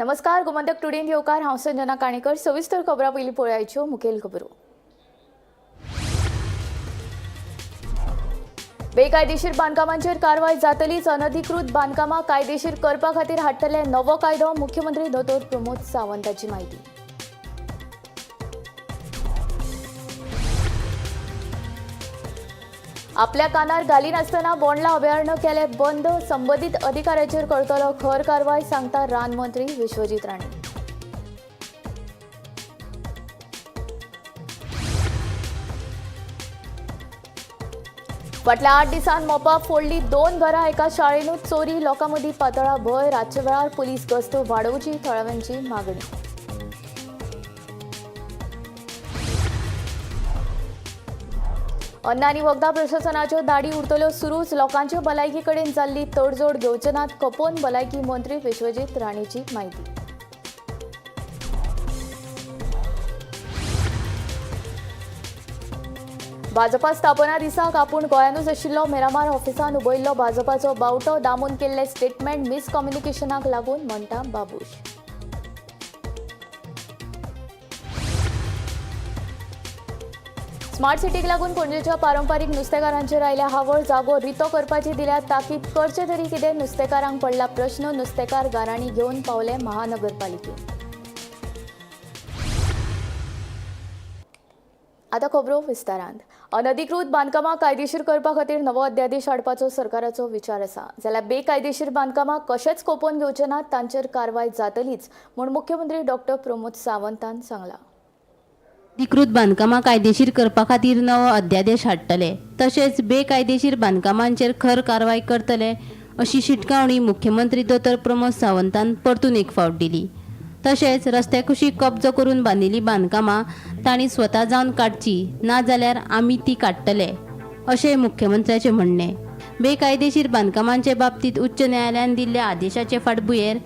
नमस्कार, गोमंतक टुडेन येवकार. हांव संजना काणेकर. सविस्तर खबरां पयलीं पळयाच्यो मुखेल खबरो. बेकायदेशीर बांदकामांचेर कारवाय जातलीच. अनधिकृत बांदकामां कायदेशीर करपा खातीर हाडटले नवो कायदो, मुख्यमंत्री दोतोर प्रमोद सावंताची माहिती. आपल्या कानार घालिनासतना बोंडला अभयारण्य केले बंद, संबंदीत अधिकाऱ्याचेर करतलो खर कारवाय, सांगता रान मंत्री विश्वजीत राणे. फाटल्या 8 दिसांत मोपा फोडली 2 घरां, एका शाळेनूच चोरी. लोकां मदीं पातळा भंय. रातच्या वेळार पुलीस गस्त वाडोवची, थळाव्यांची मागणी. अन्न आनी वखदां प्रशासनाच्यो धाडी उरतल्यो सुरूच. लोकांचे भलायकी कडेन जाल्ली तडजोड घेवचे नात, खपोवन भलायकी मंत्री विश्वजीत राणेची माहिती. भाजपा स्थापना दिसाक आपूण गोंयांतूच आशिल्लो. मिरामार ऑफिसान उबयल्लो भाजपाचो बावटो. दामून केल्ले स्टेटमेंट मिसकम्युनिकेशनाक लागून, म्हणटा बाबूश. स्मार्ट सिटीक लागून पणजेच्या पारंपारीक नुस्तेकारांचेर आयल्या हावळ. जागो रितो करपाची दिल्या ताकीद. करचे तरी कितें? नुस्तेकारांक पडला प्रश्न. नुस्तेकार गाराणी घेवन पावले महानगरपालिकेत. आता खबरो विस्तारांत. अनधिकृत बांदकामां कायदेशीर करपा खातीर नवो अध्यादेश हाडपाचो सरकाराचो विचार आसा. जाल्यार बेकायदेशीर बांदकामां कशेंच कोपोवन घेवचे नात, तांचेर कारवाय जातलीच म्हूण मुख्यमंत्री डॉक्टर प्रमोद सावंतान सांगलां. अधिकृत बांदकामां कायदेशीर करपा खातीर नवो अध्यादेश हाडटले, तशेंच बेकायदेशीर बांदकामांचेर खर कारवाय करतले अशी शिटकावणी मुख्यमंत्री दोतोर प्रमोद सावंतान परतून एक फावट दिली. तशेंच रस्त्या कुशीक कब्जो करून बांदिल्लीं बांदकामां तांणी स्वता जावन काडची, नाजाल्यार आमी ती काडटले अशें मुख्यमंत्र्याचें म्हणणें. बेकायदेशीर बांदकामांचे बाबतींत उच्च न्यायालयान दिल्ल्या आदेशाचे फाटभुंयेर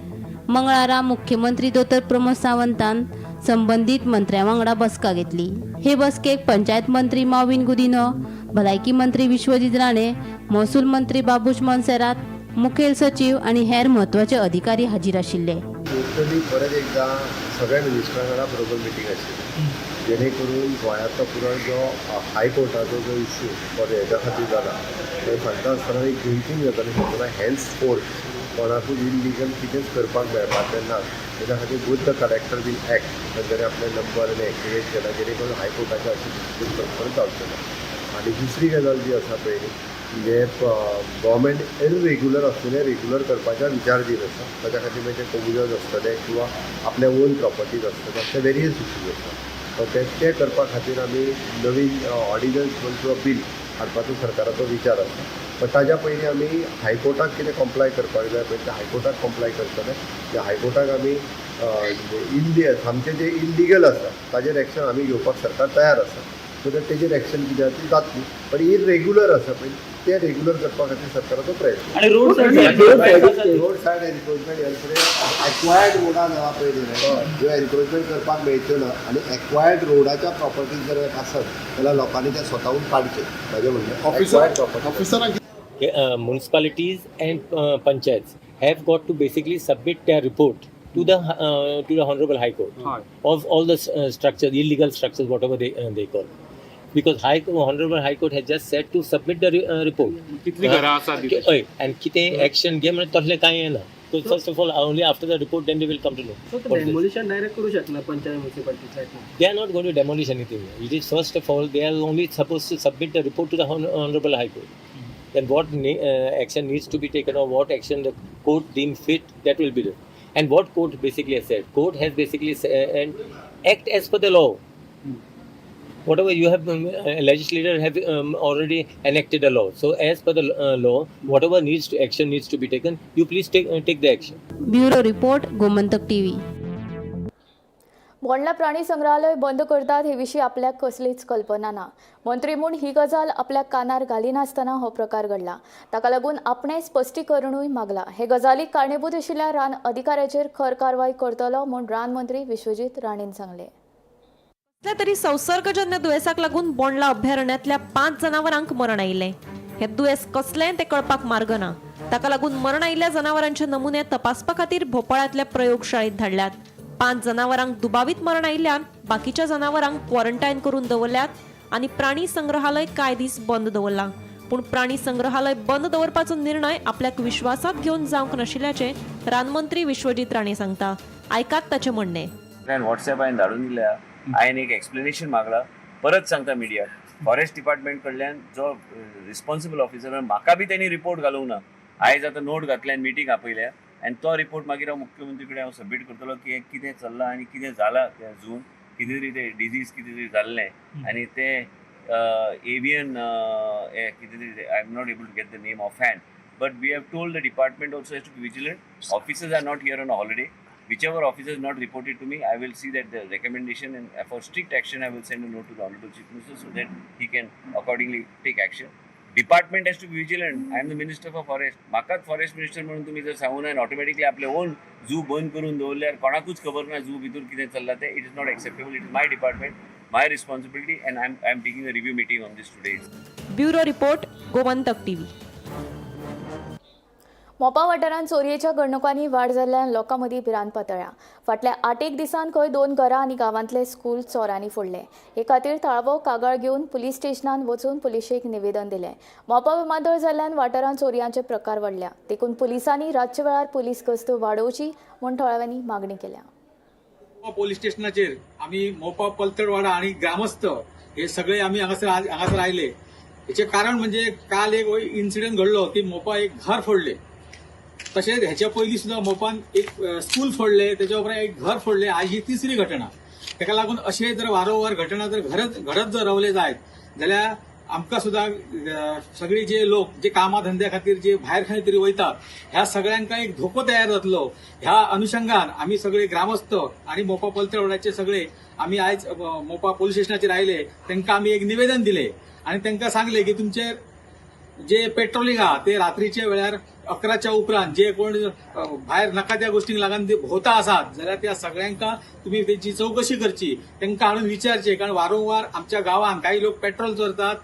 मंगळारा मुख्यमंत्री दोतोर प्रमोद सावंतान संबंदीत मंत्र्यां वांगडा बसका घेतली. हे बसकेक पंचायत मंत्री माविन गुदिन्हो, भलायकी मंत्री विश्वजीत राणे, महसूल मंत्री बाबूश मोन्सेरात, मुखेल सचीव आनी हेर म्हत्वाचे अधिकारी हाजीर आशिल्ले. टोटली परत एकदां सगळ्या मिनिस्टरां वांगडा बरोबर मिटींग आशिल्ली, जेणे करून गोंयांतलो पुराय जो हायकोर्टाचो जो इश्यू फॉर हेज्या खातीर जाला, थंय सांगता आसतना एक थिंकींग जातालें सांगतना हेन्स फोर्थ कोणाकूच इलिगल कितेंच करपाक मेळपाचें ना. तेज्या खातीर both the collector will act. तांच्यांनी आपले नंबर आनी एक्टिवेट केला, जेणे करून हायकोर्टाचे अशें डिसिजन परत जावचें ना. आनी दुसरी गजाल जी आसा पळय, म्हणजे गव्हर्मेंट इरेग्युलर आसलेले रेग्युलर करपाच्या विचार दीत आसा. ताच्या खातीर मागीर ते कोमुनिदाद आसतले किंवा आपले ओन प्रॉपर्टीज आसतले, अशे वेरियस इश्यूज आसा. ते ते करपा खातीर आमी नवीन ऑर्डिनन्स म्हण किंवा बील हाडपाचो सरकाराचो विचार आसा. पण ताज्या पयलीं आमी हायकोर्टाक कितें कॉम्प्लाय करपाक जाय पळय, ते हायकोर्टाक कॉम्प्लाय करतले. त्या हायकोर्टाक आमी इल्ली सामकें जें इल्लिगल आसा ताजेर एक्शन आमी घेवपाक सरकार तयार आसा. सो that तेजेर एक्शन कितें आसा ती जातली. पण इरेग्युलर आसा पळय, ते रेग्युलर करपा खातीर सरकाराचो प्रयत्न. आणि रोड रोड सायड एन्क्रोचमेंट ह्या फुडें एक्वायर्ड रोडान आहा पळय न्ही, ज्यो एन्क्रोचमेंट करपाक मेळच्यो ना. आनी एक्वायर्ड रोडाच्या प्रॉपर्टीज जर आसत जाल्यार लोकांनी ते स्वताहून काडचे, म्हाजें म्हणणें. ऑफिसर प्रॉपर्टी ऑफिसरांक Municipalities and panchayats have got to basically submit their report to the Honorable High Court of all the structures, illegal structures, whatever they call. Because Honorable High Court has just said to submit the report. कितली घरां आसा ती? हय, and कितें action घे म्हणजे तसलें कांय येना. So first of all, only after the report, then they will come to know. So What is this? Demolition direct करू शकना panchayat municipality side? They are not going to demolish anything. It is first of all, they are only supposed to submit the report to the Honorable High Court. Then what action needs to be taken or what action the court deem fit, that will be done. And what court basically has said, court has basically said, and act as per the law. Whatever you have, legislator have already enacted a law. So as per the law, whatever needs to action needs to be taken, you please take the action. Bureau report, Gomantak TV. Bondla प्राणी संग्रहालय बंद करतात हे विशीं आपल्याक कसलीच कल्पना ना. मंत्री म्हूण ही गजाल आपल्या कानार घालिनासतना हो प्रकार घडला. ताका लागून आपणें स्पश्टीकरणूय मागला. हे गजालीक कारणीभूत आशिल्ल्या रान अधिकाऱ्याचेर खर कारवाय करतलो म्हूण रान मंत्री विश्वजीत राणेन सांगलें. कसल्या तरी संसर्गजन्य दुयेंसाक लागून बोंडला अभयारण्यांतल्या 5 जनावरांक मरण आयिल्लें. हें दुयेंस कसलें तें कळपाक मार्ग ना. ताका लागून मरण आयिल्ल्या जनावरांचे नमुने तपासपा खातीर भोपाळांतल्या प्रयोगशाळेत धाडल्यात. 5 जनावरांक दुबावीत मरण आयिल्ल्यान बाकीच्या जनावरांक क्वॉरंटायन करून दवरल्यात आनी प्राणी संग्रहालय कांय दीस बंद दवरलां. पूण प्राणी संग्रहालय बंद दवरपाचो निर्णय आपल्याक विश्वासात घेवन जावंक नाशिल्ल्याचें रानमंत्री विश्वजीत राणे सांगता. आयकात ताचें म्हणणें. व्हॉट्सएप हांवें धाडून दिल्या, हांवें एक एक्सप्लेनेशन मागला. परत सांगता मिडियाक, फॉरेस्ट डिपार्टमेंट कडल्यान जो रिस्पॉन्सिबल ऑफिसर, म्हाका बी तेणी रिपोर्ट घालूंक ना. आयज आतां नोट घातल्या आनी मिटींग आपयल्या आनी तो रिपोर्ट मागीर हांव मुख्यमंत्री कडेन हांव सबमीट करतलो की हें कितें चल्लां आनी कितें जालां त्या जून, कितें तरी ते डिजीज कितें तरी जाल्लें आनी ते एवियन हें कितें तरी, I am not able to get the name off hand, but we have told the department also has to be vigilant. Officers are not here on holiday. Whichever officer is not reported to me, I will see that the recommendation and for strict action, I will send a note to the Honorable Chief Minister so that he can accordingly take action. Department has to be vigilant. I am the Minister for Forest. म्हाकाच forest minister म्हणून तुमी जर सांगू ना, automatically आपले own zoo बंद करून दवरल्यार कोणाकूच खबर ना झू भितर कितें चल्लां तें. It is not acceptable. It is my department, my responsibility, and I am taking a review meeting on this today. Bureau report, Gomantak TV. Mopa वाठारांत चोरयेच्या घडणुकांनी वाड जाल्ल्यान लोकां मदीं भिरांत पातळ्ळ्या. फाटल्या 8 दिसांत खंय 2 घरां आनी गांवांतले स्कूल चोरांनी फोडले. हे खातीर थळावो कागाळ घेवन पुलीस स्टेशनांत वचून पुलिशेक निवेदन दिलें. मोपा विमानतळ जाल्ल्यान वाठारांत चोरयांचे प्रकार वाडल्या, देखून पुलिसांनी रातच्या वेळार पुलीस गस्त वाडोवची म्हूण थळाव्यांनी मागणी केल्या. मोपा पोलीस स्टेशनाचेर आमी मोपा पलतडवाडा आनी ग्रामस्थ हे सगळे आमी हांगासर आयले. हेचें कारण म्हणजे काल एक इन्सिडंट घडलो की मोपा एक घर फोडले. तशेंच हेच्या पयलीं सुद्दां मोपान एक स्कूल फोडले, तेच्या उपरांत एक घर फोडले. आज ही तिसरी घटना. ताका लागून अशें जर वारंवार घटना जर घडत जर रावले जायत जाल्यार आमकां सुद्दां सगळी जे लोक जे कामा धंद्या खातीर जे भायर खंय तरी वयतात ह्या सगळ्यांका एक धोको तयार जातलो. ह्या अनुशंगान आमी सगळे ग्रामस्थ आनी मोपा पलतडवाड्याचे सगळे आमी आयज मोपा पोलीस स्टेशनाचेर आयले. तांकां आमी एक निवेदन दिले आनी तांकां सांगले की तुमचे जे पेट्रोलिंग आहा ते रात्रीच्या वेळार 11च्या उपरांत जे कोण भायर नाका त्या गोष्टींक लागून जे भोवता आसात जाल्यार त्या सगळ्यांका तुमी तेंची चवकशी करची, तांकां हाडून विचारचे. कारण वारंवार आमच्या गांवांत काही लोक पेट्रोल चोरतात,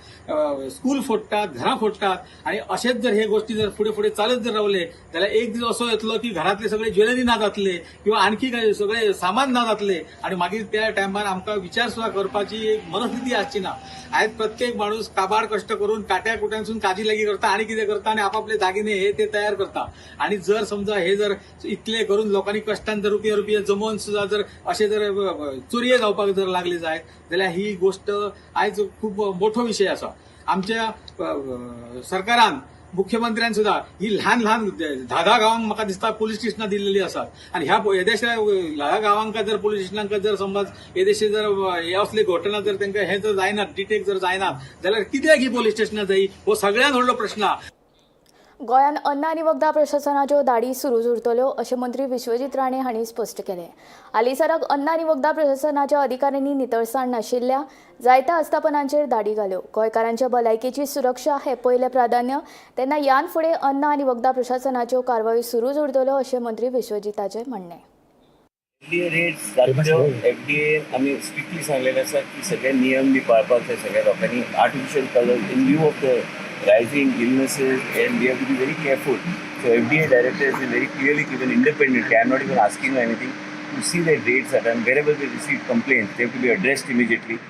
स्कूल फोडटात, घरां फोडटात आनी अशेंच जर हे गोष्टी जर फुडें फुडें चालत जर रावले जाल्यार एक दीस असो येतलो की घरांतले सगळे ज्वेलरी ना जातले किंवा आणखी काय सगळे सामान ना जातले आनी मागीर त्या टायमार आमकां विचार सुद्दां करपाची एक मनस्थिती आसची ना. आयज प्रत्येक माणूस काबाड कश्ट करून काट्या कुट्यांसून काजी लागी करता आनी कितें करता आनी आपापले दागिने हे ते तयार करता. आणि जर समजा हे जर इतले करून लोकांनी कष्टान जर रुपया रुपया जमोवन सुद्दां जर अशें जर चोरये जावपाक जर लागले जायत जाल्यार ही गोष्ट आयज खूब मोठो विशय आसा. आमच्या सरकारान मुख्यमंत्र्यान सुद्दां ही ल्हान ल्हान 10-10 गांवांक म्हाका दिसता पोलीस स्टेशनां दिल्लेली आसात आनी ह्या येदेशा 10 गांवांक जर पोलीस स्टेशनांक जर समज येदेशे जर हे असले घटना जर तांकां हे जर जायना, डिटेक्ट जर जायना जाल्यार कित्याक ही पोलीस स्टेशनां जायी हो सगळ्यांत व्हडलो प्रश्न. गोंयांत अन्न आनी वखदां प्रशासनाच्यो धाडी सुरू उरतल्यो अशें मंत्री विश्वजीत राणे हांणी स्पश्ट केलें. हालींसराक अन्न आनी वखदां प्रशासनाच्या अधिकाऱ्यांनी नितळसाण नाशिल्ल्या जायत्या आस्थापनांचेर धाडी घाल्यो. गोंयकारांच्या भलायकेची सुरक्षा हें पयलें प्राधान्य, तेन्ना ह्यान फुडें अन्न आनी वखदां प्रशासनाच्यो कारवायो सुरूच उरतल्यो अशें मंत्री विश्वजीताचें म्हणणें. एफडीए रेट्स जातल्यो. एफडीए आमी स्ट्रिक्टली सांगलेलें आसा की सगळे नियम बी पाळपाक जाय सगळ्या लोकांनी. Artificial colour in view of the rising illnesses, and we have to be very careful. So FDA director has been very clearly given independently, I am not even asking anything, to see that rates are done. Wherever they receive complaints, they have to be addressed immediately.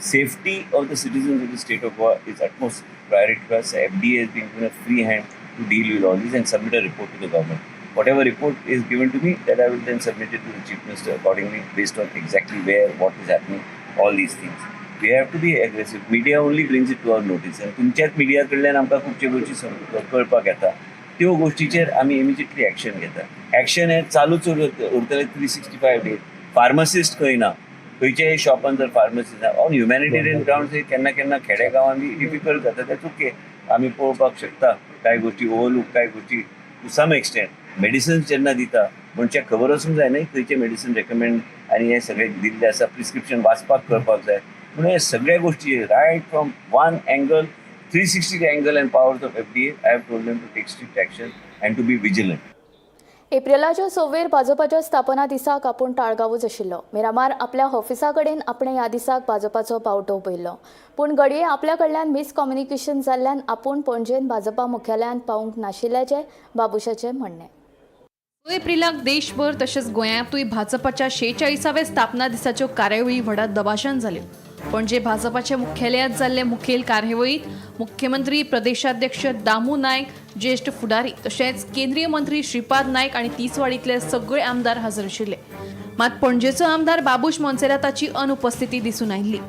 Safety of the citizens of the state of Goa is utmost priority to us. FDA has been given a free hand to deal with all this and submit a report to the government. Whatever report is given to me, that I will then submit it to the Chief Minister accordingly, based on exactly where, what is happening, all these things. We have to be aggressive. Media only brings it to our notice. आनी तुमच्याच media कडल्यान आमकां खुबश्यो गोश्टी कळपाक येता. त्यो गोश्टीचेर आमी इमिजिएटली एक्शन घेता. एक्शन हें चालूच उरतलें 365 days. Pharmacist खंय ना, खंयच्याय शॉपान जर फार्मसिस्ट ना, ऑन ह्युमॅनिटेरियन ग्रावंड केन्ना केन्ना खेडे गांवांनी डिफिकल्ट जाता. तें ओके, आमी पळोवपाक शकता कांय गोश्टी ओवरलूक, कांय गोश्टी टू सम एक्सटेंट. मेडिसिन्स जेन्ना दिता मनशाक खबर आसूंक जाय न्हय खंयचें मेडिसीन रेकमेंड आनी हें सगळें दिल्लें आसा. प्रिस्क्रिप्शन वाचपाक कळपाक जाय. म्हणून हे सगळ्या गोश्टी right from one angle, 360 angle and powers of FDA, I have told them to take strict action and to be vigilant. एप्रिलाच्या सव्वेर भाजपाच्या स्थापना दिसाक आपूण ताळगांवूच आशिल्लो. मिरामार आपल्या ऑफिसा कडेन आपणें ह्या दिसाक भाजपाचो बावटो हुबयल्लो. पूण घडये आपल्या कडल्यान मिसकम्युनिकेशन जाल्ल्यान आपूण पणजेन भाजपा मुख्यालयांत पावूंक नाशिल्ल्याचें बाबुशाचें म्हणणें. 6 एप्रिलाक देशभर तशेंच गोंयांतूय भाजपाच्या 46व्या स्थापना दिसाच्यो कार्यावळी व्हडा दबाज्यान जाल्यो. पणजे भाजपाच्या मुख्यालयांत जाल्ले मुखेल कार्यावळींत मुख्यमंत्री, प्रदेशाध्यक्ष दामू नायक, ज्येश्ठ फुडारी तशेंच केंद्रीय मंत्री श्रीपाद नायक आनी तिसवाडींतले सगळे आमदार हजर आशिल्ले. मात पणजेचो आमदार बाबूश मोन्सेराताची अनुपस्थिती दिसून आयिल्ली.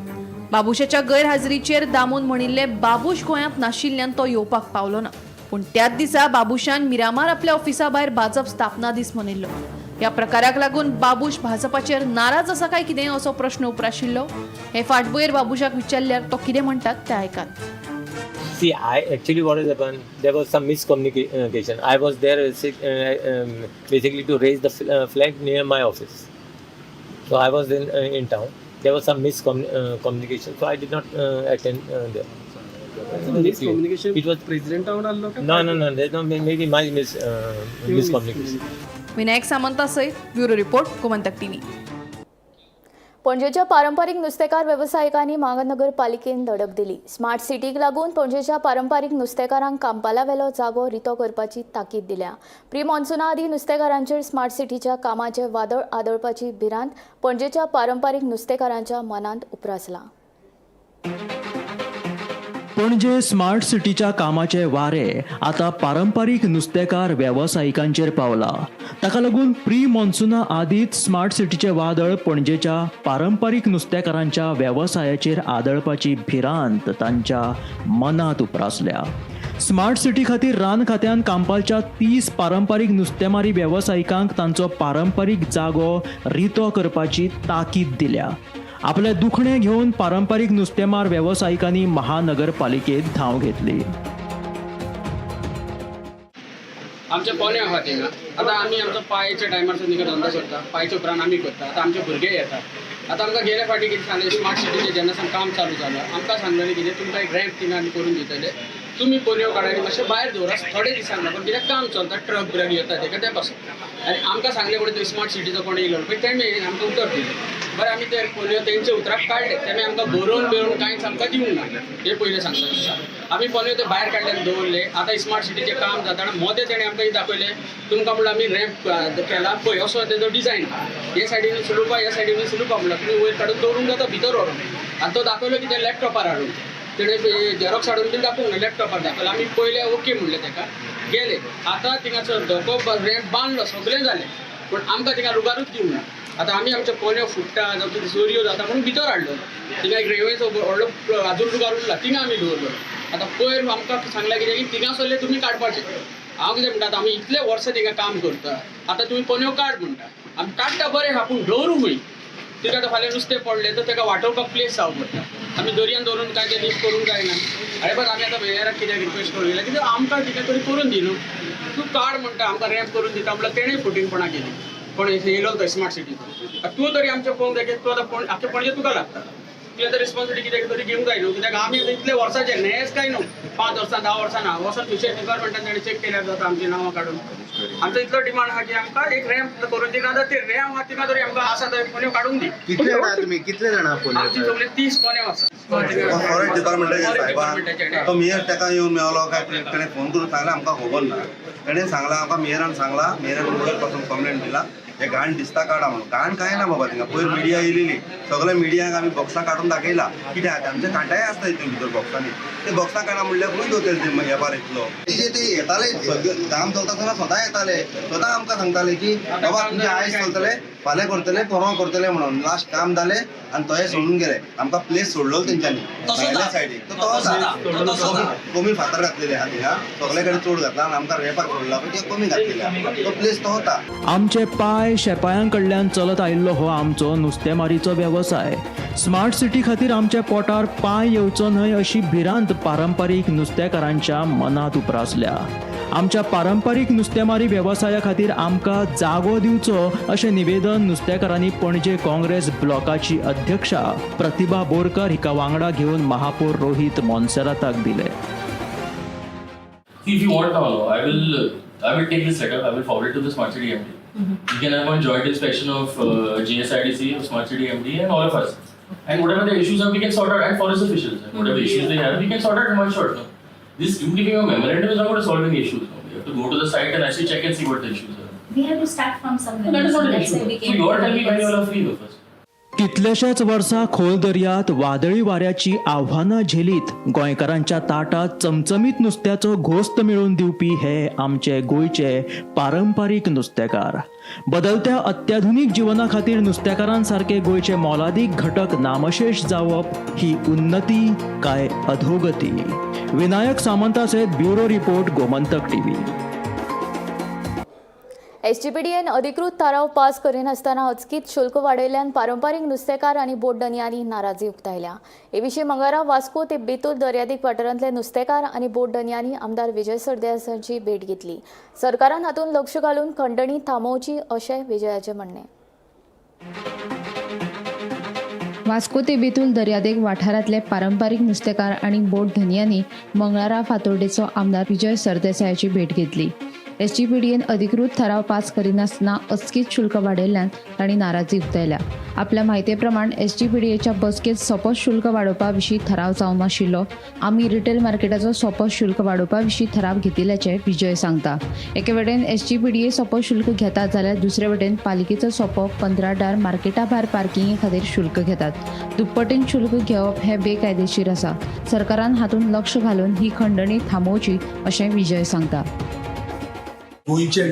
बाबूशाच्या गैरहाजरीचेर दामून म्हणिल्ले बाबूश गोंयांत नाशिल्ल्यान तो येवपाक पावलो ना. पूण त्याच दिसा बाबूशान मिरामार आपल्या ऑफिसा भायर भाजप स्थापना दीस मनयल्लो. ह्या प्रकाराक लागून बाबूश भाजपाचेर नाराज आसा काय कितें असो प्रश्न उप्राशिल्लो. हे फाटभुंयेर बाबूशाक विचारल्यार तो कितें म्हणटात तें आयकात. See, I actually, what has happened, there was some miscommunication. I was there basically to raise the flag near my office. So I was in town. There was some miscommunication, so I did not attend there. Miscommunication It was प्रेसिडेंटा वांगडा आसलो काय? No. There's no, maybe my miscommunication. Vinayak Samanta सयत bureau report, Gomantak TV. पणजेच्या पारंपारीक नुस्तेकार वेवसायिकांनी महानगरपालिकेन धडक दिली. Smart सिटीक लागून पणजेच्या पारंपारीक नुस्तेकारांक कांपालावेलो जागो रितो करपाची ताकीद दिल्या. प्री मॉन्सुना आदीं नुस्तेकारांचेर स्मार्ट सिटीच्या कामाचें वादळ आदळपाची भिरांत पणजेच्या पारंपारीक नुस्तेकारांच्या मनांत उप्रासला. पणजे स्मार्ट सिटीच्या कामाचे वारे आतां पारंपारीक नुस्तेकार वेवसायिकांचेर पावला. ताका लागून प्री मॉन्सुना आदींच स्मार्ट सिटीचे वादळ पणजेच्या पारंपारीक नुस्तेकारांच्या वेवसायाचेर आदळपाची भिरांत तांच्या मनांत उप्रासल्या. स्मार्ट सिटी खातीर रान खात्यान कांपालच्या 30 पारंपारीक नुस्तेमारी वेवसायिकांक तांचो पारंपारीक जागो रितो करपाची ताकीद दिल्या. आपले दुखणें घेवन पारंपारीक नुस्तेमार वेवसायिकांनी महानगरपालिकेत धांव घेतली. आमचे पोने आहा थिंगा. आतां आमी आमचो पायच्या टायमार सुद्दां धंदो करता. पायच्या उपरांत आमी करता. आतां आमचे भुरगे येतात. आतां आमकां गेले फावटी कितें सांगलें, स्मार्ट सिटीचें जेन्ना सावन काम चालू जालां आमकां सांगलेलें कितें, तुमकां एक रॅम्प थिंगा आमी करून दितले, तुमी पोन्यो काडा आनी मातशें भायर दवरा थोडे दिसांक लागून, कित्याक काम चलता, ट्रक ब्रक येता तेका ते पासून. आनी आमकां सांगलें कोणी तो स्मार्ट सिटीचो कोण येयलो पळय तेणें आमकां उतर दिलें. बरें, आमी ते पोन्यो तेंचे उतराक काडले. तेमी आमकां बरोवन बिरोवन कांयच आमकां दिवंक ना, हें पयलें सांगता तुमकां. आमी पोन्यो ते भायर काडले आनी दवरले. आतां स्मार्ट सिटीचें काम जाता आनी मोदें तेणें आमकां दाखयलें, तुमकां म्हणल्यार आमी रॅम्प केला पळय असो तेजो डिजायन, हे सायडीन स्लोप, ह्या सायडीन स्लोप, म्हणल्यार तुमी वयर काडून दवरूंक जाता भितर व्हरून. आनी तो दाखयलो कितें लॅपटॉपार हाडून, तेणें झेरोक्स हाडून बीन दाखोवंक ना, लॅपटॉपार दाखयलो. आमी पयलें ओके म्हणलें तेका, गेले. आतां थिंगासर धको रॅम्प बांदलो, सगळें जालें, पूण आमकां थिंगा लुगारूच दिवंक ना. आतां आमी आमचे पोन्यो फुट्टा जावं कितें चोरयो जाता म्हणून भितर हाडलो. थिंगा एक रेंवेचो व्हडलो हाजून लुगार उरला, थिंगा आमी दवरलो. आतां पयर आमकां सांगलां कितें की थिंगासरले तुमी काडपाचें. हांव कितें म्हणटा, आतां आमी इतले वर्सां थिंगा काम करता, आतां तुमी पोन्यो काड म्हणटा, आमी काडटा बरें आहा, पूण दवरूं खंय? तिका आतां फाल्यां नुस्तें पडलें तर ताका वाटोवपाक प्लेस जावं पडटा. आमी दर्यान दवरून कांय तें लीक करूंक जायना. आरे बस आमी आतां मेयराक कित्याक रिक्वेस्ट करूं येयला, कित्याक आमकां कितें तरी करून दी न्हू तूं. काड म्हणटा, आमकां रॅम्प करून दिता म्हणल्यार तेणें फटींगपणां केली. कोण येयलो तो स्मार्ट सिटीचो, तूं तरी आमचें पळोवंक जाय की तूं आतां आमचें पणजे तुका लागता, तुवें आतां रिस्पॉन्सिबिलिटी कितें तरी घेवंक जाय न्हू. कित्याक आमी आतां इतले वर्सांचे न्हेंच काय न्हू, 5 वर्सां 10 वर्सां ना वचोन फिशरी डिपार्टमेंटान ताणें चॅक केल्यार जाता आमचीं नांवां काडून. आमचो इतलो डिमांड आहा की आमकां एक रॅम्प करून दी, ना ते रॅम्प आहा तिंगा तरी आमकां आसा थंय पोन्यो काडून दी. कितले जाणां तुमी, कितले जाणां आमची पोन्यो? सगळी 30 पोन्यो आसा. फॉरेस्ट डिपार्टमेंटाचे सायबान तो मेयर ताका येवन मेवलो काय तेणें फोन करून सांगलें आमकां खबर ना. तेणें सांगलां आमकां, मेयरान सांगलां, मेयरान वयर पासून कंप्लेन दिला, हे घाण दिसता काडा म्हणून. घाण कांय ना बाबा थिंगा. पयर मिडिया येयलेली, सगळे मिडियाक आमी बॉक्सां काडून दाखयला. कित्याक आमचे कांटाय आसता हितून भितर बॉक्सांनी, ते बॉक्सां काडा म्हणल्यार खंय दवरतले ते वेपार इतलो. ते ते येताले, सगळे काम चलता आसतना स्वता येताले, स्वता आमकां सांगताले की बाबा तुमचे आयज चलतले, फाल्यां करतले, परवां करतले म्हणून. लास्ट काम जालें आनी तोहे सोडून गेले. आमकां प्लेस सोडलो तेंच्यांनी भायल्या सायडीक, तो कमी फातर घातलेले आहा थिंगा, सगळे कडेन चड घातला आनी आमकां रेपाक सोडला पळय ते कमी घातलेले आहा, तो प्लेस तो होता. आमचे पाय शेपायां कडल्यान चलत आयिल्लो हो आमचो नुस्तेमारीचो वेवसाय. स्मार्ट सिटी खातीर आमच्या पोटार पांय येवचो न्हय अशी भिरांत पारंपारीक नुस्तेकारांच्या मनांत उप्रासल्या. आमच्या पारंपारीक नुस्तेमारी वेवसाया खातीर आमकां जागो दिवचो अशें निवेदन नुस्तेकारांनी पणजे काँग्रेस ब्लॉकाची अध्यक्षा प्रतिभा बोरकर हिका वांगडा घेवन महापौर रोहित मोन्सेराताक दिले. See, if you want now, I will. I will take this letter, I will forward it to the Smart City MD. We can have one joint inspection of GSIDC, of Smart City MD, and all of us. And whatever the issues are, we can sort out, and forest officials, and whatever issues they have, we can sort out in one shot. No? This you giving a memorandum is not going to solve any issues. No? We have to go to the site and actually check and see what the issues are. We have to start from somewhere. That is not an That's issue. why we So came you all to tell me when you because- all are free though first. कितल्याशाच वर्सां खोल दर्यांत वादळी वाऱ्याची आव्हानां झेलीत गोंयकारांच्या ताटात चमचमीत नुस्त्याचो घोस्त मेळोवन दिवपी हे आमचे गोंयचे पारंपारीक नुस्तेकार. बदलत्या अत्याधुनीक जिवना खातीर नुस्तेकारांसारके गोंयचे मोलादीक घटक नामशेश जावप ही उन्नती काय अधोगती? विनायक सामंता सयत bureau report, Gomantak TV. SGPDN अधिकृत थाराव पास करिनासतना अचकीत शुल्क वाडयल्ल्यान पारंपारीक नुस्तेकार आनी बोट धनयांनी नाराजी उक्तायल्या. हे विशीं मंगळारा वास्को ते बेतूल दर्यादेग वाठारांतले नुस्तेकार आनी बोट धनयांनी आमदार विजय सरदेसांची भेट घेतली. सरकारान हातूंत लक्ष घालून खंडणी थांबोवची अशें विजयाचें म्हणणें. वास्को ते बेतूल दर्यादेग वाठारांतले पारंपारीक नुस्तेकार आनी बोट धनयांनी मंगळारा फातोर्डेचो आमदार विजय सरदेसायाची भेट घेतली. एसजीपीडीएन अधिकृत थाराव पास करिनासतना अचकीत शुल्क वाडयल्ल्यान तांणी नाराजी उक्तायल्या. आपल्या म्हायते प्रमाण एसजीपीडीएच्या बसकेंत सोपो शुल्क वाडोवपा विशीं थाराव जावंक नाशिल्लो. आमी रिटेल मार्केटाचो सोपो शुल्क वाडोवपा विशीं थाराव घेतिल्ल्याचें विजय सांगता. एके वटेन एसजीपीडीए सोपो शुल्क घेता जाल्यार दुसरे वटेन पालिकेचो सोपो कंत्राटदार मार्केटा भायर पार्किंगे खातीर शुल्क घेतात. दुप्पटीन शुल्क घेवप हें बेकायदेशीर आसा. सरकारान हातूंत लक्ष घालून ही खंडणी थांबोवची अशें विजय सांगता. गोंयचे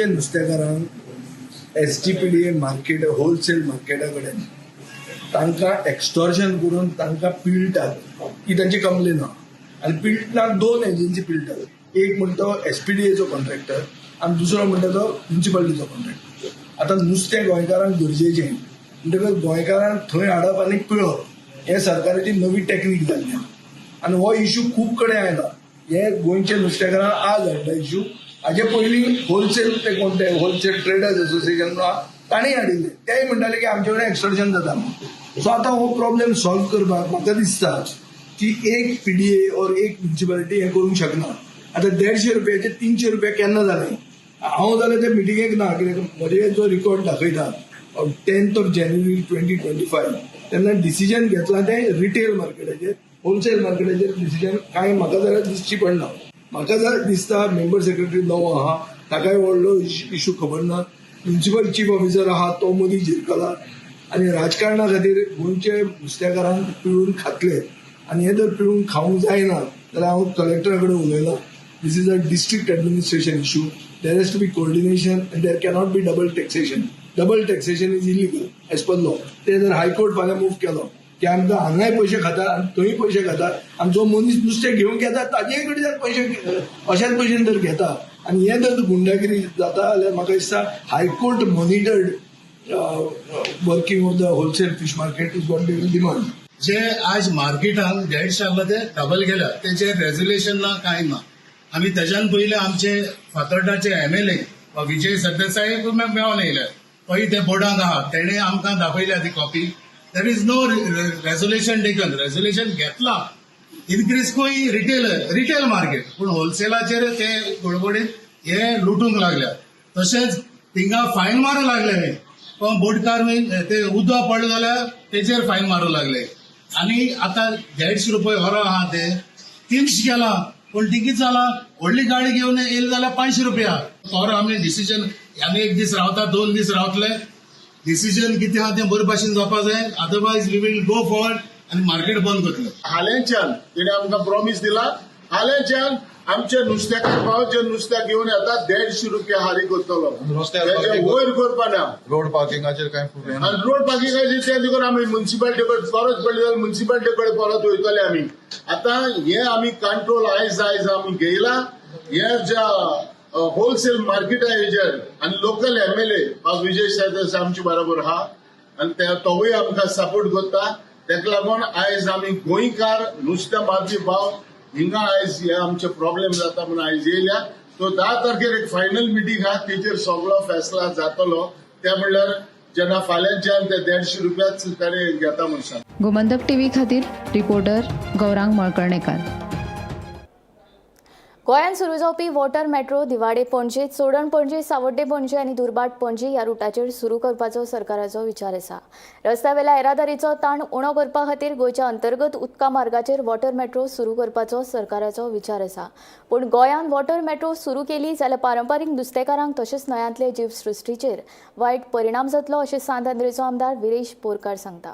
नुस्तेकारांक एसजीपीडीए मार्केट, होलसेल मार्केटा कडेन तांकां एक्स्टॉर्शन करून तांकां पिळटात ही तांची कंप्लेन आहा. आनी पिळटना दोन एजन्सी पिळटात, एक म्हणटा तो एसपीडीएचो कॉन्ट्रॅक्टर आनी दुसरो म्हणटा तो म्युनिसिपालिटीचो कॉन्ट्रॅक्टर. आतां नुस्तें गोंयकारांक गरजेचें म्हणटकच गोंयकारांक थंय हाडप आनी पिळप हें सरकाराची नवी टॅक्नीक जाल्ली आहा. आनी हो इशू खूब कडेन आयला. हे गोंयचे नुस्तेकारांक आज हाडला इशू. हाजे पयलीं होलसेल ते कोण ते होलसेल ट्रेडर्स एसोसिएशन तांणी हाडिल्ले, तेय म्हणटाले की आमचे कडेन एक्स्टॉर्शन जाता. सो आतां हो प्रॉब्लेम सॉल्व करपाक म्हाका दिसता की एक पीडीए ऑर एक म्युनिसिपालिटी हें करूंक शकना. आतां 150 रुपयाचे 300 रुपया केन्ना जाले? हांव जाल्यार ते मिटिंगेक ना, कित्याक म्हजे जो रिकॉर्ड दाखयता 10th of January 2025 तेन्ना डिसिजन घेतलां तें रिटेल मार्केटाचेर. होलसेल मार्केटाचेर डिसिजन कांय म्हाका जाल्यार दिसची पडना. म्हाका जाल्यार दिसता मेंबर सेक्रेटरी नवो आहा, ताकाय व्हडलो इशू खबर ना. म्युनिसिपल चीफ ऑफिसर आहा तो मदीं झिरकला आनी राजकारणा खातीर गोंयचे नुस्तेकारांक पिळून खातले. आनी हें जर पिळून खावंक जायना जाल्यार हांव कलेक्टरा कडेन उलयलां. This is a district administration issue. There has to be coordination and there cannot be double taxation. Double taxation is illegal as per law. ते जर हायकोर्ट फाल्यां मूव केलो की आमकां हांगाय पयशे खातात आनी थंय पयशे खातात आनी जो मनीस नुस्तें घेवंक येता ताजेय कडच्यान पयशे अशेच भशेन जर घेता आनी हें जर गुंडागिरी जाता जाल्यार म्हाका दिसता high court monitored working of the wholesale fish market is what they will demand. जे आज मार्केटान 150 आसला ते डबल केल्या, तेचेर रेजोल्युशन ना, कांय ना. आमी तेज्यान पयलीं आमचे फातोर्डाचे एमएलए विजय सरदेसाय मेळोन येयले, पळय ते बोर्डाक आहा, तेणे आमकां दाखयल्या ती copy. There is no resolution taken. Resolution घेतला इनक्रीज खंय रिटेल मार्केट, पूण होलसेलाचेर ते गडबडीत हे लुटूंक लागल्या. तशेंच थिंगा फायन मारूंक लागले, कोण बोटकार ते उदक पडले जाल्यार तेचेर फायन मारूंक लागले. आनी आतां 150 रुपये वरो आहा ते 300 केला, पूण ती कितें जालां, व्हडली गाडी घेवन येयली जाल्यार 500 रुपया. तर आमी डिसिजन आनी एक दीस रावता, 2 दीस रावतले, डिसिजन कितें आहा तें बरे भाशेन जावपा जाय, otherwise we will go forward आनी मार्केट बंद करतले. हालेंच्यान तेणे आमकां प्रॉमीस दिला, हालेंच्यान आमचे नुस्त्याकार भाव जे नुस्त्याक घेवन येता 150 रुपया हारी करतलो, तेजे वयर करपा ना. रोड पार्किंगाचेर कांय आनी रोड पार्किंगाचेर तें देखून आमी म्युनिसिपालिटी कडेन परत पडले जाल्यार म्युनिसिपालिटी कडेन परत वयतले आमी. आतां हे आमी कंट्रोल आयज आयज आमी घेयला हे ज्या होलसेल मार्केटा हेजेर. आनी लोकल एमएलए बाब विजय सरदेसाय आमचे बरोबर आहा आनी तोवूय आमकां सपोर्ट करता. तेका लागून आयज आमी गोंयकार नुस्तें मारपी भाव हिंगा आयज हे आमचे प्रॉब्लेम जाता म्हणून आयज येयल्या. तो 10 तारखेर एक फायनल मिटींग आहा, तेचेर सगळो फैसला जातलो. ते म्हणल्यार जेन्ना फाल्यांच्यान ते 150 रुपयाच ताणें घेता म्हणून सांग. गोमंतक टीव्ही खातीर रिपोर्टर गौरांग मळकर्णेकर. गोंयांत सुरू जावपी वॉटर मेट्रो दिवाडे पणजे, चोडण पणजे, सावड्डे पणजे आनी दुर्भाट पणजे ह्या रुटाचेर सुरू करपाचो सरकाराचो विचार आसा. रस्त्यावेल्या येरादारीचो ताण उणो करपा खातीर गोंयच्या अंतर्गत उदका मार्गाचेर वॉटर मेट्रो सुरू करपाचो सरकाराचो विचार आसा. पूण गोंयांत वॉटर मेट्रो सुरू केली जाल्यार पारंपारीक नुस्तेकारांक तशेंच न्हंयांतले जीवसृश्टीचेर वायट परिणाम जातलो अशें सांत आंद्रेचो आमदार विरेश बोरकार सांगता.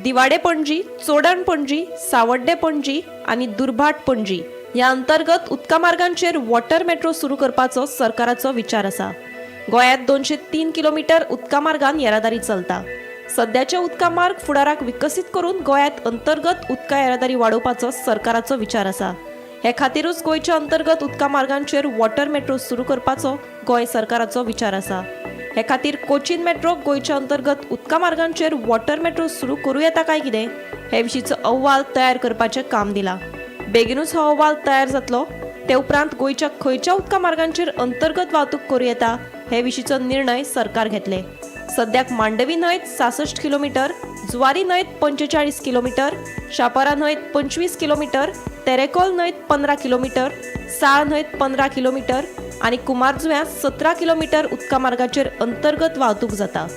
दिवाडे पणजी, चोडण पणजी, सावड्डे पणजी आनी दुर्भाट पणजी ह्या अंतर्गत उदका मार्गांचेर वॉटर मेट्रो सुरू करपाचो सरकाराचो विचार आसा. गोंयांत 203 किलोमीटर उदका मार्गान येरादारी चलता. सद्याचे उदका मार्ग फुडाराक विकसीत करून गोंयांत अंतर्गत उदका येरादारी वाडोवपाचो सरकाराचो विचार आसा. हे खातीरूच गोंयच्या अंतर्गत उदका मार्गांचेर वॉटर मेट्रो सुरू करपाचो गोंय सरकाराचो विचार आसा. हे खातीर कोचीन मेट्रो गोंयच्या अंतर्गत उदका मार्गांचेर वॉटर मेट्रो सुरू करूं येता काय कितें हे विशींचो अहवाल तयार करपाचें काम दिलां. बेगीनूच हो अहवाल तयार जातलो. ते उपरांत गोंयच्या खंयच्या उदका मार्गांचेर अंतर्गत वाहतूक करूं येता हे विशींचो निर्णय सरकार घेतले. सद्याक मांडवी न्हंयत 66 किलोमीटर, जुवारी न्हंयत 45 किलोमीटर, शापारा न्हंयत 25 किलोमीटर, तेरेकोल न्हंयत 15 किलोमीटर, साळ न्हंयत 15 किलोमीटर आनी कुमारजुव्यां 17 किलोमीटर उदका मार्गाचेर अंतर्गत वाहतूक जाता.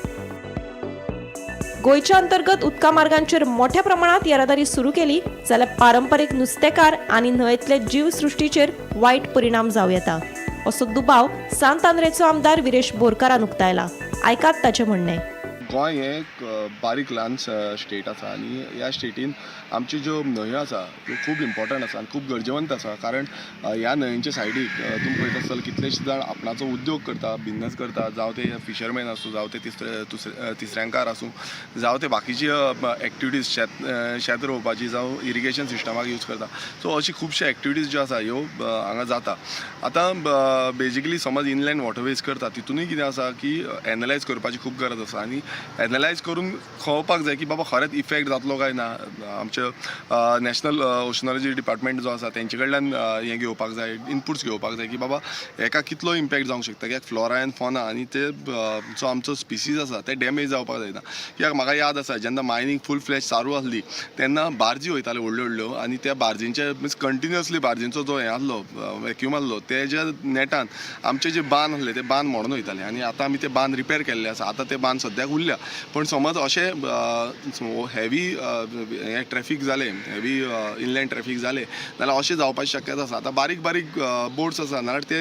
गोंयच्या अंतर्गत उदका मार्गांचेर मोठ्या प्रमाणात येरादारी सुरू केली जाल्यार पारंपरीक नुस्तेकार आनी न्हंयेंतले जीवसृश्टीचेर वायट परिणाम जावं येता असो दुबाव सांत आंद्रेचो आमदार विरेश बोरकारान उक्तायला. आयकात ताचें म्हणणें. गोंय हें एक बारीक ल्हान स्टेट आसा आनी ह्या स्टेटीन आमच्यो ज्यो न्हंयो आसा त्यो खूब इम्पॉर्टंट आसा आनी खूब गरजेवंत आसा. कारण ह्या न्हंयेच्या सायडीक तुमी पळयता आसतले कितलेशे जाण आपणाचो उद्योग करता, बिजनस करता, जावं ते फिशरमॅन आसूं, जावं ते तिसऱ्यांकार आसूं, जावं ते बाकीची एक्टिविटीज शेत रोवपाची, जावं इरिगेशन सिस्टमाक यूज करता. सो अशी खुबश्यो एक्टिविटीज ज्यो आसा ह्यो हांगा जाता. आतां बेजिकली समज इनलँड वॉटरवेज करता तितूनय कितें आसा की एनलायज करपाची खूब गरज आसा आनी एनलायज करून कळपाक जाय की बाबा खरेंच इफेक्ट जातलो काय ना. आमचे नॅशनल ओशनॉलॉजी डिपार्टमेंट जो आसा तेंचे कडल्यान हें घेवपाक जाय, इनपुट्स घेवपाक जाय की बाबा हेका कितलो इम्पॅक्ट जावंक शकता, कित्याक फ्लोरा एंड फॉना आनी ते जो आमचो स्पिसीज आसा ते डॅमेज जावपाक जायना. कित्याक म्हाका याद आसा जेन्ना मायनींग फूल फ्लॅश चालू आसली तेन्ना बार्जी वयताल्यो व्हडल्यो व्हडल्यो आनी त्या बार्जींचे मिन्स कंटिन्युअसली बार्जींचो जो हें आसलो वॅक्यूम आसलो तेज्या नेटान आमचे जे बांद आसले ते बांद मोडून वयताले आनी आतां आमी ते बांद रिपेर केल्ले आसा. आतां ते बांद सद्याक उरल्या, पूण समज अशें हेवी हें ट्रॅफीक जालें, हेवी इनलँड ट्रॅफीक जालें जाल्यार अशें जावपाची शक्यता आसा. आतां बारीक बारीक बोट्स आसा नाल्यार ते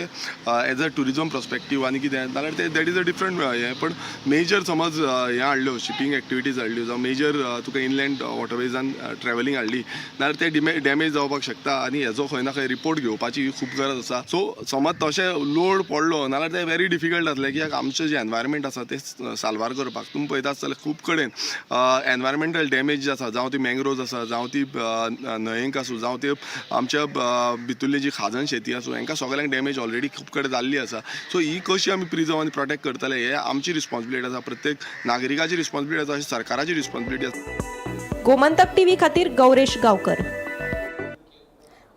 एज अ ट्युरिजम पर्सपेक्टीव आनी कितें नाल्यार ते that is a different हें, पण मेजर समज हें हाडल्यो शिपींग एक्टिविटीज हाडल्यो जावं मेजर तुका इनलँड वॉटरवेजान ट्रॅवलिंग हाडली नाल्यार ते डॅमेज जावपाक शकता आनी हेजो खंय ना खंय रिपोर्ट घेवपाची खूब गरज आसा. सो समज तशें लोड पडलो नाल्यार ते व्हेरी डिफिकल्ट जातलें कित्याक आमचें जें एनवायरमेंट आसा तें साल्वार करपाक तुमी पळयता आसतले खूब कडेन एनवायरमेंटल डॅमेज जे आसा, जावं ती मँग्रोव्ज आसा, जावं ती न्हंयेक आसूं, जावं ती आमच्या भितुल्ली जी खाजन शेती आसूं, हांकां सगळ्यांक डॅमेज ऑलरेडी खूब कडेन जाल्ली आसा. सो ही कशी आमी प्रिजर्व आनी प्रोटेक्ट करतले हे आमची रिस्पॉन्सिबिलिटी आसा, प्रत्येक नागरिकाची रिस्पॉन्सिबिलिटी आसा, अशी सरकाराची रिस्पॉन्सिबिलिटी आसा. गोमंतक टीव्ही खातीर गौरेश गांवकर.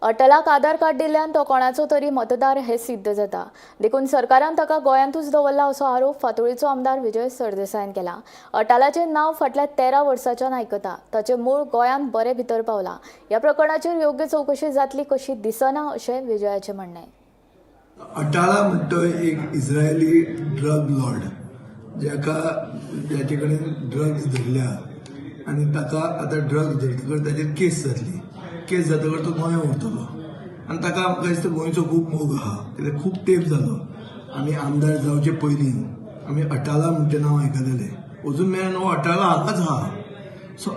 अटलाक आधार कार्ड दिल्ल्यान तो कोणाचो तरी मतदार हें सिद्ध जाता, देखून सरकारान ताका गोंयांतूच दवरला असो आरोप फातोळीचो आमदार विजय सरदेसायान केला. अटालाचें नांव फाटल्या 13 वर्सांच्यान आयकता, ताचें मूळ गोंयांत बरें भितर पावलां. ह्या प्रकरणाचेर योग्य चवकशी जातली कशी दिसना अशें विजयाचें म्हणणें. अटाला म्हणटा एक इस्रायली ड्रग लॉर्ड जाका जाचे कडेन ड्रग्स धरल्या आनी ताका आतां ड्रग्स धरतकच ताचेर केस जातली, केस जातकच तो गोंया उरतलो आनी ताका आमकां दिसता गोंयचो खूब मोग आहा, कित्याक खूब तेंप जालो आमी आमदार जावचे पयलीं आमी अटाला म्हणचें नांव आयकलेलें, अजून मेरेन हो अटाला हांगाच आहा. सो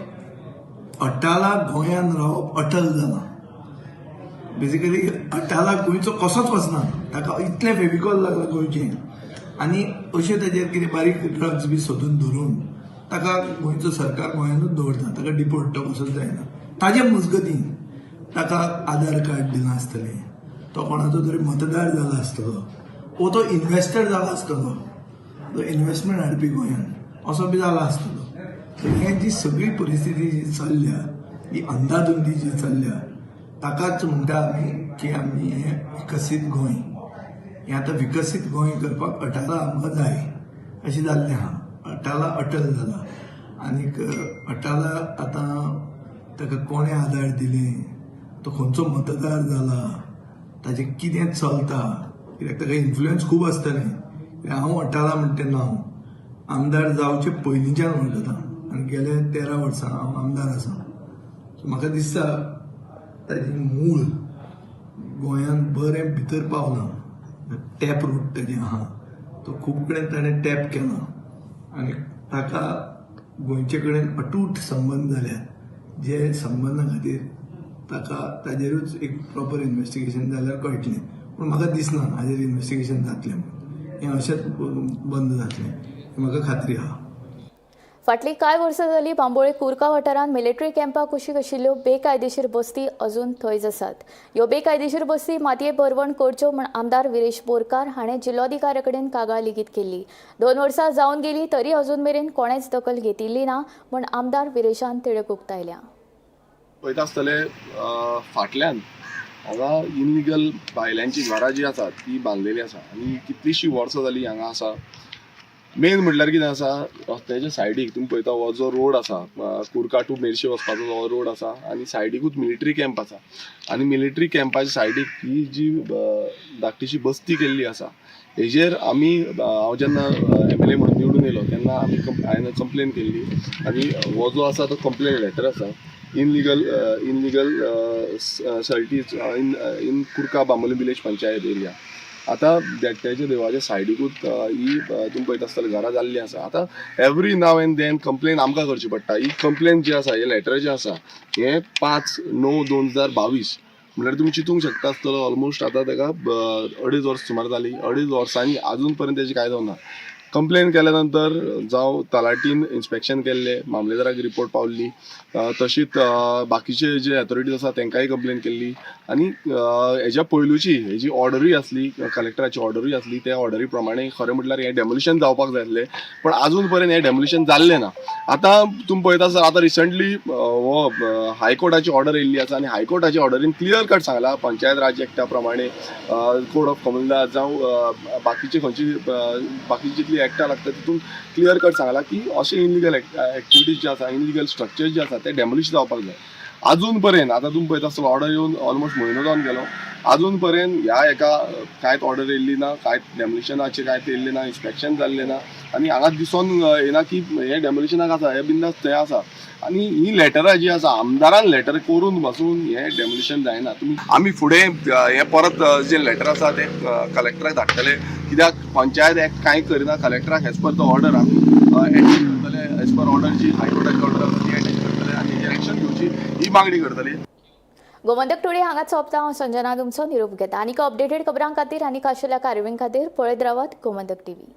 अटाला गोंयान रावप अटल जाला. बेसिकली अटाला गोंयचो कसोच वचना, ताका इतलें फेविकॉल लागलां गोंयचें आनी अशें ताजेर कितें बारीक ड्रग्स बी सोदून धरून ताका गोंयचो सरकार गोंयानूच दवरता, ताका डिपोर्ट तो कसोच जायना. ताजे मजगतीं ताका आधार कार्ड दिलां आसतलें, तो कोणाचो तरी मतदार जाला आसतलो वो तो इन्वेस्टर जाला आसतलो, तो इन्वेस्टमेंट हाडपी गोंयान असो बी जाला आसतलो. हें जी सगळी परिस्थिती जी चल्ल्या, ही अंदाधुंदी जी चल्ल्या, ताकाच म्हणटा आमी की आमी हें विकसीत गोंय, हें आतां विकसीत गोंय करपाक अटाला आमकां जाय अशें जाल्लें आहा. अटाला अटल जाला आनीक अटाला आतां ताका कोणें आधार दिलें, तो खंयचो मतदार जाला, ताजें कितें चलता, कित्याक ताका इन्फ्लुयन्स खूब आसतलें. कित्याक हांव वळटाला म्हणटा तेन्ना हांव आमदार जावचे पयलींच्यान वळखता आनी गेले 13 वर्सां हांव आमदार आसा. सो म्हाका दिसता ताजें मूळ गोंयांत बरें भितर पावलां. टॅप रूट ताजें आहा तो खूब कडेन ताणें टॅप केला आनी ताका गोंयचे कडेन अटूट संबंद जाल्यात, जे संबंदा खातीर ताका ताजेरूच एक प्रॉपर इन्वेस्टिगेशन जाल्यार कळटलें. पूण म्हाका दिसना हाजेर इन्वेस्टिगेशन जातलें म्हणून, हें अशेंच बंद जातलें म्हाका खात्री आहा. फाटलीं कांय वर्सां जालीं बांबोळे कुर्का वाठारांत मिलिटरी कॅम्पा कुशीक आशिल्ल्यो बेकायदेशीर बस्ती अजून थंयच आसात. ह्यो बेकायदेशीर बस्ती मातये भरवण करच्यो म्हूण आमदार विरेश बोरकार हाणें जिल्लोधिकाऱ्या कडेन कागाळ लेगीत केल्ली. 2 वर्सां जावन गेली तरी अजून मेरेन कोणेच दखल घेतिल्ली ना म्हूण आमदार विरेशान तिडक उक्तायल्या. पळयता आसतले फाटल्यान हांगा इलिगल भायल्यांची घरां जी आसा ती बांदलेली आसा आनी कितलीशीं वर्सां जालीं हांगा आसा. मेन म्हटल्यार कितें आसा, रस्त्याच्या सायडीक तुमी पळयता हो जो रोड आसा कुर्का टू मेरशे वचपाचो जो रोड आसा आनी सायडीकूच मिलिटरी कॅम्प आसा आनी मिलिटरी कॅम्पाच्या सायडीक ही जी धाकटीशी बस्ती केल्ली आसा हेजेर आमी हांव जेन्ना MLA म्हणून निवडून येयलो तेन्ना आमी हांवें कंप्लेन केल्ली आनी हो जो आसा तो कंप्लेन लेटर आसा illegal sorties in Curca Bambolim village panchayat area. आतां देट्ट्याच्या देवळाच्या सायडीकूच ही तुमी पळयता आसतले घरां जाल्लीं आसा. आतां every now and then complain आमकां करची पडटा. ही कंप्लेन जी आसा, हे लेटर जें आसा हें 5/9/2022 म्हणल्यार तुमी चिंतूंक शकता आसतलो ऑलमोस्ट आतां ताका 2.5 वर्स सुमार जाली. 2.5 वर्सांनी आजून पर्यंत तेजी कांय जावना. कंप्लेन केल्या नंतर जावं तलाटीन इन्स्पेक्शन केल्लें, मामलेदाराक रिपोर्ट पावल्ली, तशीच बाकीचे जे अथॉरिटीज आसा तांकांय कंप्लेन केल्ली आनी हेज्या पयलूची हेजी ऑर्डरूय आसली, कलेक्टराची ऑर्डरूय आसली, त्या ऑर्डरी प्रमाणे खरें म्हटल्यार हें डेमोलिशन जावपाक जाय आसलें, पण आजून पर्यंत हें डेमोलिशन जाल्लें ना. आतां तुमी पळयता आसत आतां रिसंटली हो हायकोर्टाची ऑर्डर येयल्ली आसा आनी हायकोर्टाच्या ऑर्डरीन क्लियर कट सांगला पंचायत राज एक्टा प्रमाणे कोड ऑफ कॉमनवेल्थ जावं बाकीचे खंयची बाकीची जितली एक्टा लागता तितून क्लियर कट सांगला की अशे इनलिगल एक्टिविटीज जे आसा, इनलिगल स्ट्रक्चर्स जे आसा ते डेमोलिश जावपाक जाय. आजून पर्यंत आतां तुमी पळयता आसतलो ऑर्डर येवन ऑलमोस्ट म्हयनो जावन गेलो, आजून पर्यंत ह्या एका कांयच ऑर्डर येयल्ली ना, कांयच डेमोलिशनाचें कांयच येयल्लें ना, इन्स्पेक्शन जाल्लें ना आनी हांगा दिसोन येना की हें डेमोलिशनाक आसा, हें बिंदास थंय आसा. आनी ही लेटरां जी आसा आमदारान लेटर करून बसून हें डेमोलिशन जायना. तुमी आमी फुडें हें परत जें लेटर आसा तें कलेक्टराक धाडटले, कित्याक पंचायत एक्ट कांय करिना. कलेक्टराक एज पर the order आमी एटॅच करतले, एज पर ऑर्डर जी हायकोर्टाची ऑर्डर आसा ती एटॅच करतले आनी हेजेर एक्शन घेवची ही मागणी करतली. गोमंतक टुडे हांगाच सोंपता. हांव संजना तुमचो निरोप घेता. आनीक अपडेटेड खबरां खातीर आनी खाशेल्या कारवाये खातीर पळयत रावात गोमंतक टीव्ही.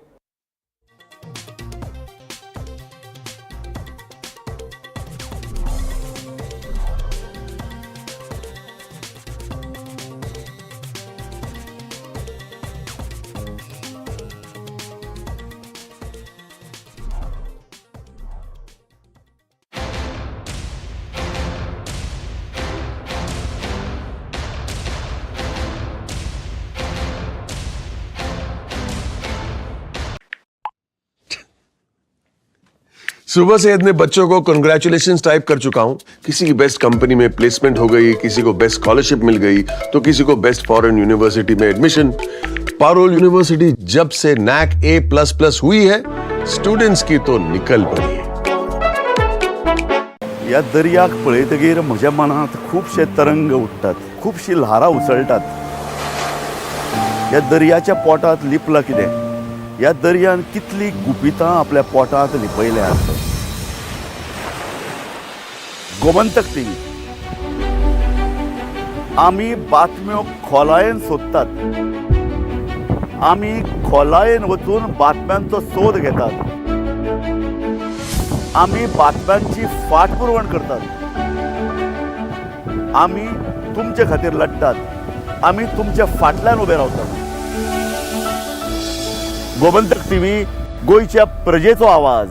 सुबह से इतने बच्चों को कंग्रेचुलेशंस टाइप कर चुका हूं। किसी की बेस्ट कंपनी में प्लेसमेंट हो गई, किसी को बेस्ट स्कॉलरशिप मिल गई, तो किसी को बेस्ट फॉरेन यूनिवर्सिटी में एडमिशन। पारोल यूनिवर्सिटी जब से नैक A++ हुई है, स्टूडेंट्स की तो निकल पड़ी है। ह्या दर्याक पळयतगीर म्हज्या मनांत खुबशे तरंग उठ्ठात, खुबशीं ल्हारां उसळटात। ह्या दर्याच्या पोटांत लिपलां कितें? ह्या दर्यान कितलीं गुपितां आपल्या पोटांत लिपयल्यांत? गोमंतक टीव्ही आमी बातम्यो खोलायेन सोदतात, आमी खोलायेन वचून बातम्यांचो सोद घेतात, आमी बातम्यांची फाटपुरवण करतात, आमी तुमचे खातीर लढटात, आमी तुमच्या फाटल्यान उबे रावतात। गोमंतक टीव्ही, गोंयच्या प्रजेचो आवाज।